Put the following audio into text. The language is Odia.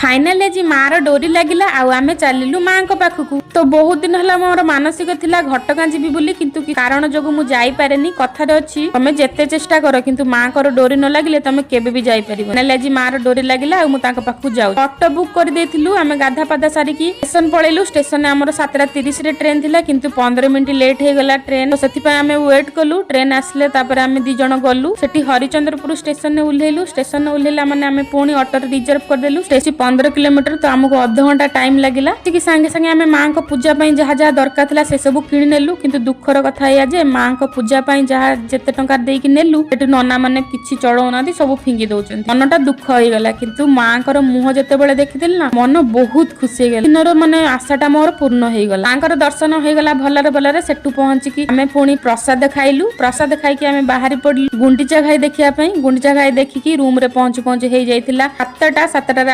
ଫାଇନାଲି ଆଜି ମାର ଡୋରି ଲାଗିଲା ଆଉ ଆମେ ଚାଲିଲୁ ମାଙ୍କ ପାଖକୁ। ତ ବହୁତ ଦିନ ହେଲା ମୋର ମାନସିକ ଥିଲା ଘଟଗାଁ ଯିବି ବୋଲି, କିନ୍ତୁ କାରଣ ଯୋଗୁ ମୁଁ ଯାଇପାରେନି। କଥାରେ ଅଛି, ତମେ ଯେତେ ଚେଷ୍ଟା କର, କିନ୍ତୁ ମାଙ୍କର ଡୋରି ନ ଲାଗିଲେ ତମେ କେବେ ବି ଯାଇପାରିବ। ଫାଇନାଲି ଆଜି ମାର ଡୋରି ଲାଗିଲା ଆଉ ମୁଁ ତାଙ୍କ ପାଖକୁ ଯାଉଛି। ଅଟୋ ବୁକ୍ କରିଦେଇଥିଲୁ। ଆମେ ଗାଧା ପାଧା ସାରିକି ଷ୍ଟେସନ ପଳେଇଲୁ। ଷ୍ଟେସନରେ ଆମର 7:30ରେ ଟ୍ରେନ ଥିଲା, କିନ୍ତୁ 15 ମିନିଟ୍ ଲେଟ୍ ହେଇଗଲା ଟ୍ରେନ। ସେଥିପାଇଁ ଆମେ ୱେଟ୍ କଲୁ। ଟ୍ରେନ ଆସିଲେ ତାପରେ ଆମେ ଦି ଜଣ ଗଲୁ। ସେଠି ହରିଚନ୍ଦ୍ରପୁର ଷ୍ଟେସନରେ ଓହ୍ଲେଇଲୁ। ଷ୍ଟେସନରେ ଓହ୍ଲେଇଲା ମାନେ ଆମେ ପୁଣି ଅଟୋରେ ରିଜର୍ଭ କରିଦେଲୁ। ଷ୍ଟେସନ 15 କିଲୋମିଟର, ତ ଆମକୁ ଅଧଘଣ୍ଟା ଟାଇମ ଲାଗିଲା। ଟିକେ ସାଙ୍ଗେ ସାଙ୍ଗେ ଆମେ ମାଙ୍କ ପୂଜା ପାଇଁ ଯାହା ଯାହା ଦରକାର ଥିଲା, ସେ ସବୁ କିଣି ନେଲୁ। କିନ୍ତୁ ଦୁଃଖର କଥା ଏଇଆ ଯେ ମାଙ୍କ ପୂଜା ପାଇଁ ଯାହା ଯେତେ ଟଙ୍କା ଦେଇକି ନେଲୁ, ସେଠି ନନା ମାନେ କିଛି ଚଳଉନାହାନ୍ତି, ସବୁ ଫିଙ୍ଗି ଦଉଛନ୍ତି। ମନଟା ଦୁଃଖ ହେଇଗଲା। କିନ୍ତୁ ମାଙ୍କର ମୁହଁ ଯେତେବେଳେ ଦେଖିଥିଲି ନା, ମନ ବହୁତ ଖୁସି ହେଇଗଲା। ଦିନର ମାନେ ଆଶାଟା ମୋର ପୂର୍ଣ୍ଣ ହେଇଗଲା। ମାଙ୍କର ଦର୍ଶନ ହେଇଗଲା ଭଲରେ ଭଲରେ। ସେଠୁ ପହଞ୍ଚିକି ଆମେ ପୁଣି ପ୍ରସାଦ ଖାଇଲୁ। ପ୍ରସାଦ ଖାଇକି ଆମେ ବାହାରି ପଡିଲୁ ଗୁଣ୍ଡିଚା ଘାଇ ଦେଖିବା ପାଇଁ। ଗୁଣ୍ଡିଚା ଘାଇ ଦେଖିକି ରୁମ ରେ ପହଞ୍ଚୁ ପହଞ୍ଚୁ ହେଇଯାଇଥିଲା 7ଟା। 7ଟାରେ